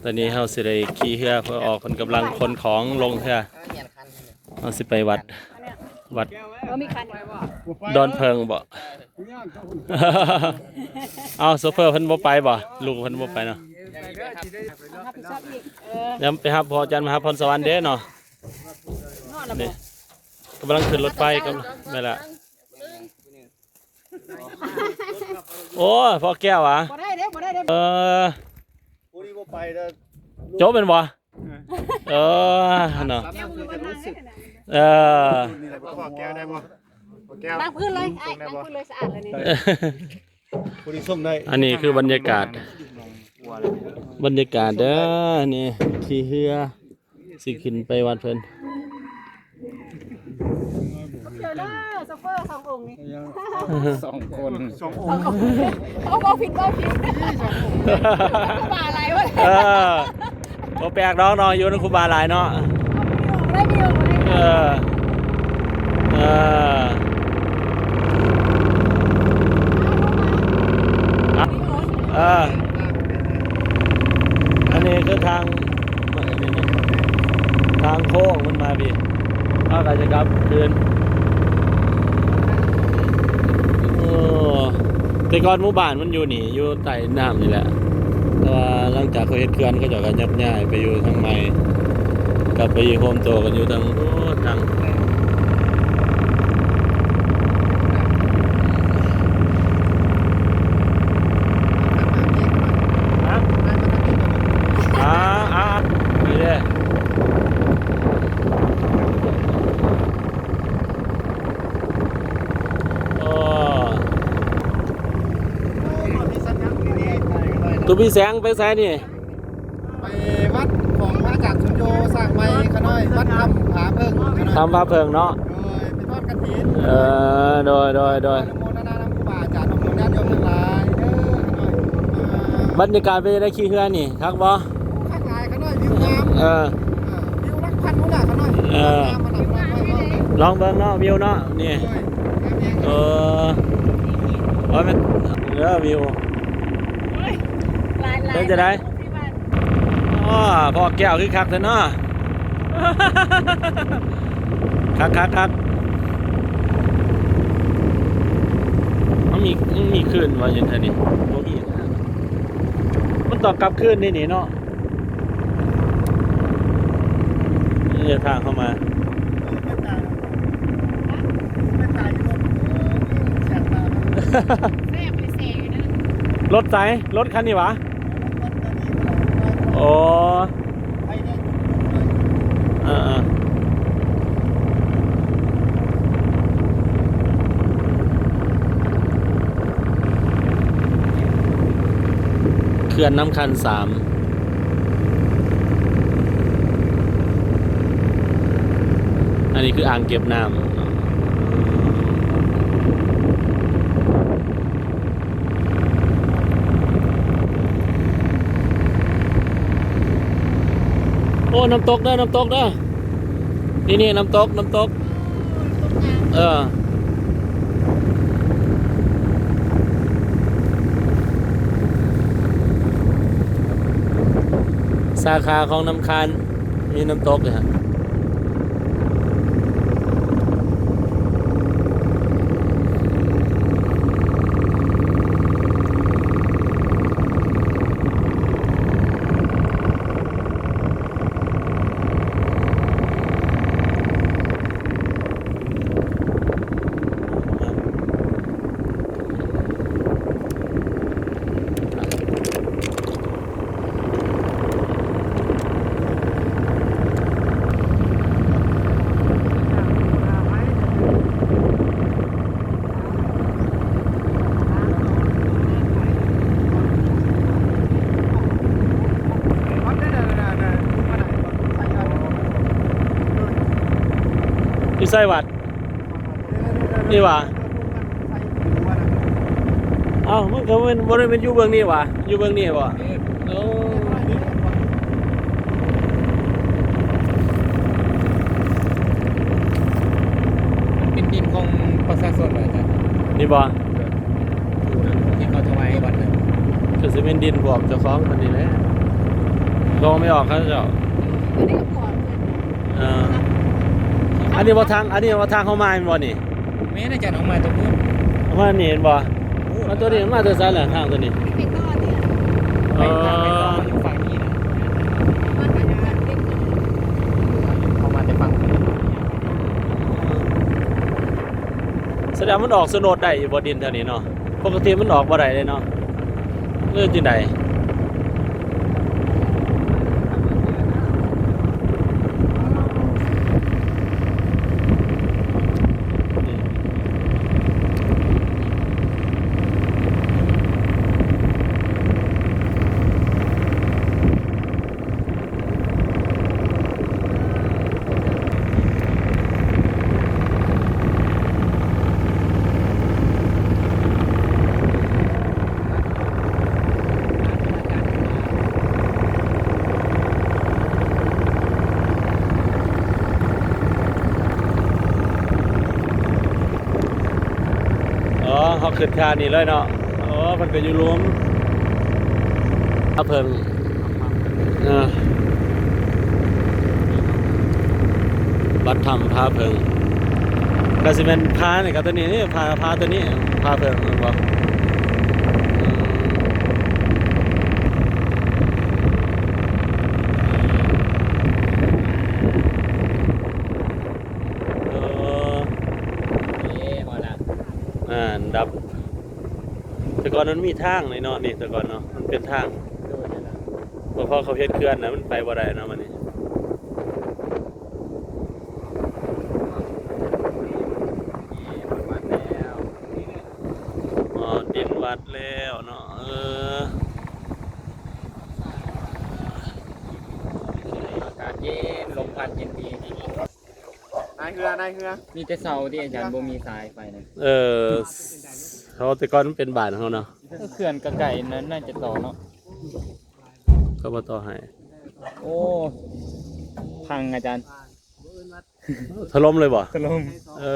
ຕອນນີ້ເຮົາຊິໄດ້ຂີ່ເຮືອເພື່ອອອກ ເພິ່ນກຳລັງຂົນຂອງລົງເຮືອ. ເຮົາຊິໄປວັດ ວັດ ເອີ ມີຄັນ ດອນເຜິ້ງບໍ? ເອົາ ໂຊເຟີເພິ່ນບໍ່ໄປບໍ? ລູກເພິ່ນບໍ່ໄປເນາະ. ຮັບຜິດຊອບອີກ ເອີ ແລ້ວໄປຮັບ ພໍ່ຈັນມາຮັບພອນສະຫວັນເດ້ເນາະ. ນີ້ກຳລັງຂຶ້ນລົດໄຟ ກຳລັງ ແມ່ນລະ. ໂອ້ຍ ພໍ່ແກ້ວຫວາ? ບໍ່ໄດ້ເດ້ ບໍ່ໄດ້ເດ້. ເອີ ຜູ້ນີ້ບໍ່ໄປເດີ ຈົບແມ່ນບໍ່? ເອີ ເນາະ ແກ້ວບໍ່ຢູ່ບ້ານນາເດ້. ເອີ ນີ້ແຫຼະ ພໍ່ແກ້ວໄດ້ບໍ່? ພໍ່ແກ້ວ ນັ່ງພື້ນເລີຍ ອ້າຍ ນັ່ງພື້ນເລີຍ ສະອາດແລ້ວນີ້. ຜູ້ນີ້ສົ່ງໄດ້. ອັນນີ້ຄືບັນຍາກາດ ບັນຍາກາດເດີ ນີ້ຂີ່ເຮືອ ຊິຂຶ້ນໄປວັດເພິ່ນ. ເດີເດີ ໂຊເຟີສອງອົງນີ້ ສອງຄົນ ສອງອົງ ເວົ້າ ເວົ້າຜິດ ເວົ້າຜິດ ຄູບາຫຼາຍເວີ້ຍ. ເອີ ບໍ່ແປກດອກເນາະ ຢູ່ນຳຄູບາຫຼາຍເນາະ. ເອີ ເອີ ເອີ ອັນນີ້ຄືທາງ ທາງໂຄ້ງມັນມາພີ້ ເຮົາກໍຈະກັບຄືນ. ໂອ້ ແຕ່ກ່ອນໝູ່ບ້ານມັນຢູ່ນີ້ ຢູ່ໃຕ້ນ້ຳນີ້ແຫຼະ ແຕ່ວ່າຫຼັງຈາກເຂົາເຮັດເຂື່ອນ ເຂົາເຈົ້າກໍຍັກຍ້າຍໄປຢູ່ທາງໃໝ່ ກັບໄປໂຮມໂຕກັນຢູ່ທາງ ໂອ້ ທາງ ຮະ? ອ່າ ອ່າ ນີ້ເດ້. ໂອ້ ຕູປີແສງໄປໃສນີ້? ໄປວັດຂອງພະອາຈານສຸນໂຍ ສ້າງໃໝ່ຂະນ້ອຍ ວັດຖ້ຳຜາເຜິ້ງຂະນ້ອຍ ຖ້ຳຜາເຜິ້ງເນາະ. ໂດຍ ໄປທອດກະຖິນ. ເອີ ໂດຍ ໂດຍ ໂດຍ ອະນຸໂມທະນານຳຄູບາອາຈານ ນຳໝູ່ຍາດໂຍມທັງຫຼາຍເດີຂະນ້ອຍ. ບັນຍາກາດເປັນຈັ່ງໃດຂີ່ເຮືອນີ້ ຄັກບໍ່? ໂອ້ ຄັກຫຼາຍຂະນ້ອຍ ວິວງາມ. ເອີ ເອີ ວິວຫຼັກພັນພຸ້ນລະຂະນ້ອຍ. ເອີ ລອງເບິ່ງເນາະ ວິວເນາະ ນີ້. ໂດຍ ງາມແຮງ. ເອີ ໂອ້ຍ ແມ່ນເດີ ວິວ. ໂອ້ຍ ຫຼາຍໆ ເປັນຈັ່ງໃດ? ອໍ ພໍ່ແກ້ວຄືຄັກແທ້ເນາະ. ຄັກໆໆ ມັນມີ ມັນມີຄືນບໍ່ຢູ່ແຖວນີ້? ບໍ່ມີ. ມັນຕ້ອງກັບຄືນນີ້ນີ້ເນາະ. ນີ້ທາງເຂົ້າມາ. ລົດໃສ? ລົດຄັນນີ້ຫວາ? ໂອ້ ເອີໆ ເຂື່ອນນ້ຳຄານສາມ. ອັນນີ້ຄືອ່າງເກັບນ້ຳ. ໂອ້ ນ້ຳຕົກເດີ ນ້ຳຕົກເດີ. ນີ້ໆ ນ້ຳຕົກ ນ້ຳຕົກ. ເອີ ສາຂາຂອງນ້ຳຄານ ມີນ້ຳຕົກເລີຍ. ຢູ່ໃສວັດ? ນີ້ຫວາ? ເອົ້າ ມັນກໍແມ່ນ ບໍ່ໄດ້ແມ່ນຢູ່ເບື້ອງນີ້ຫວາ? ຢູ່ເບື້ອງນີ້ບໍ່? ໂອ້ ມັນເປັນດິນຂອງປະຊາຊົນຫວາອາຈານ? ນີ້ບໍ່? ເອີ ທີ່ເຂົາຖວາຍໃຫ້ວັດນະ ກໍຊິແມ່ນດິນພວກເຈົ້າຂອງເພິ່ນນີ້ແຫຼະ. ໂທບໍ່ອອກເຂົາເຈົ້າ. ເອີ ອັນນີ້ບໍ່ທາງ ອັນນີ້ບໍ່ທາງເຮົາມາແມ່ນບໍ່ນີ້? ແມ່ນ ອາຈານ ເຮົາມາຕົງນີ້ ເຮົາມານີ້ແມ່ນບໍ່? ໂອ້ ມັນຕົວນີ້ມັນມາແຕ່ໃສລະ ທາງຕົວນີ້? ໄປຕໍ່ນີ້ ເອີ ໄປທາງ ໄປຕໍ່ ຢູ່ຝັ່ງນີ້ນະ ເຮົາມາແຕ່ຝັ່ງນີ້ ສະແດງມັນອອກໂສນດໄດ້ຢູ່ບໍ່ ດິນແຖວນີ້ເນາະ? ປົກກະຕິມັນອອກບໍ່ໄດ້ເດ້ເນາະ ຫຼືຈັ່ງໃດ? ອໍ ເຮົາຂຶ້ນທ່ານີ້ເລີຍເນາະ. ອໍ ເພິ່ນກໍຢູ່ລຸ່ມ ພາເຜິ້ງ ເອີ ວັດຖ້ຳພາເຜິ້ງ ກໍຊິແມ່ນພານີ້ ກໍຕົວນີ້ ນີ້ ພາ ພາຕົວນີ້ ພາເຜິ້ງແມ່ນບໍ່? ອືມ ເອີ ນີ້ ຮອດລະ ອ່າ ດັບ ແຕ່ກ່ອນມັນມີທາງນີ້ເນາະ ນີ້ແຕ່ກ່ອນເນາະ ມັນເປັນທາງ ໂດຍ ແມ່ນລະ ບໍ່ພໍເຂົາເຮັດເຂື່ອນນະ ມັນໄປບໍ່ໄດ້ເນາະ ບັດນີ້ ຮອດວັດແລ້ວ ຮອດດິນວັດແລ້ວເນາະ ເອີ ອາກາດເຢັນ ລົມພັດເຢັນດີ. ນາຍເຮືອ ນາຍເຮືອ ມີແຕ່ເສົາຕິອາຈານ ບໍ່ມີສາຍໄຟນະ. ເອີ ເຂົາແຕ່ກ່ອນມັນເປັນບ້ານເຮົາເນາະ ເຂື່ອນກະໄກນັ້ນ ໜ້າຈະຕໍ່ເນາະ ເຂົາບໍ່ຕໍ່ໃຫ້. ໂອ້ ພັງອາຈານ ຖະຫຼົ່ມເລີຍບໍ່? ຖະຫຼົ່ມ ເອີ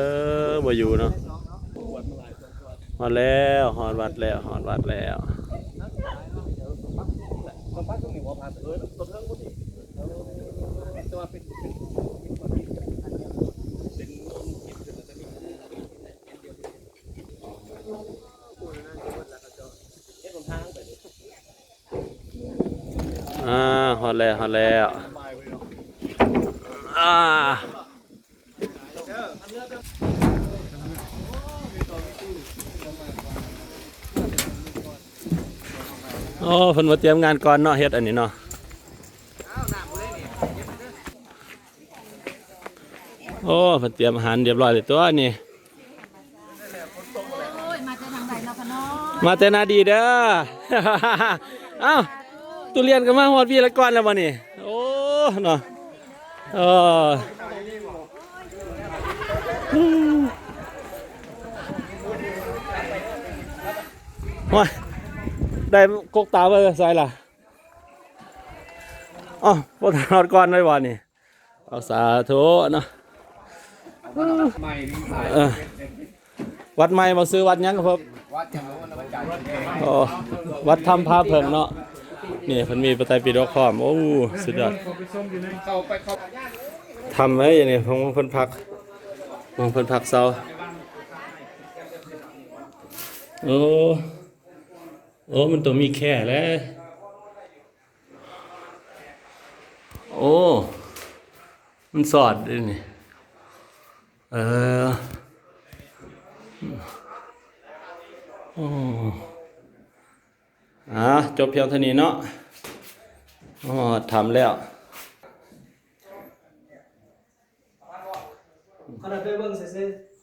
ບໍ່ຢູ່ເນາະ. ຮອດແລ້ວ ຮອດວັດແລ້ວ ຮອດວັດແລ້ວ. ອ່າ ຮອດແລ້ວ ຮອດແລ້ວ ອ່າ. ໂອ້ ເພິ່ນມາຕຽມງານກ່ອນເນາະ ເຮັດອັນນີ້ເນາະ. ໂອ້ ເພິ່ນຕຽມອາຫານຮຽບຮ້ອຍແລ້ວຕົວນີ້. ໂອ້ຍ ມາແຕ່ທາງໃດເນາະ ຂະນ້ອຍ? ມາແຕ່ນາດີເດີ. ເອົ້າ ຕຸລຽນກໍມາຮອດວີລະກອນແລ້ວບໍ່ນີ້? ໂອ້ ເນາະ ເອີ ໂອ້ຍ ໄດ້ກົກຕາໄວ້ໃສລະ? ເອົ້າ ບໍ່ທັນຮອດກ່ອນໄດ້ບໍ່ນີ້? ເອົາ ສາທຸເນາະ. ເອີ ວັດໃໝ່ບໍ່? ຊື່ວັດຫຍັງ? ວັດຫຍັງ? ອໍ ວັດຖ້ຳພາເຜິ້ງເນາະ. ນີ້ເພິ່ນມີພະໄຕປິດົກພ້ອມ. ໂອ້ ສຸດຍອດ. ຖ້ຳໄວ້ນີ້ ຂອງເພິ່ນພັກ ຂອງເພິ່ນພັກເຊົາ. ໂອ້ ໂອ້ ມັນຕ້ອງມີແຄ່ແຫຼະ. ໂອ້ ມັນສອດເດ້ນີ້. ເອີ ໂອ້ ອ່າ ຈົບພຽງເທົ່ານີ້ເນາະ. ຮອດຖ້ຳແລ້ວ. ຂະໜາດໄປເບິ່ງຊື່ໆ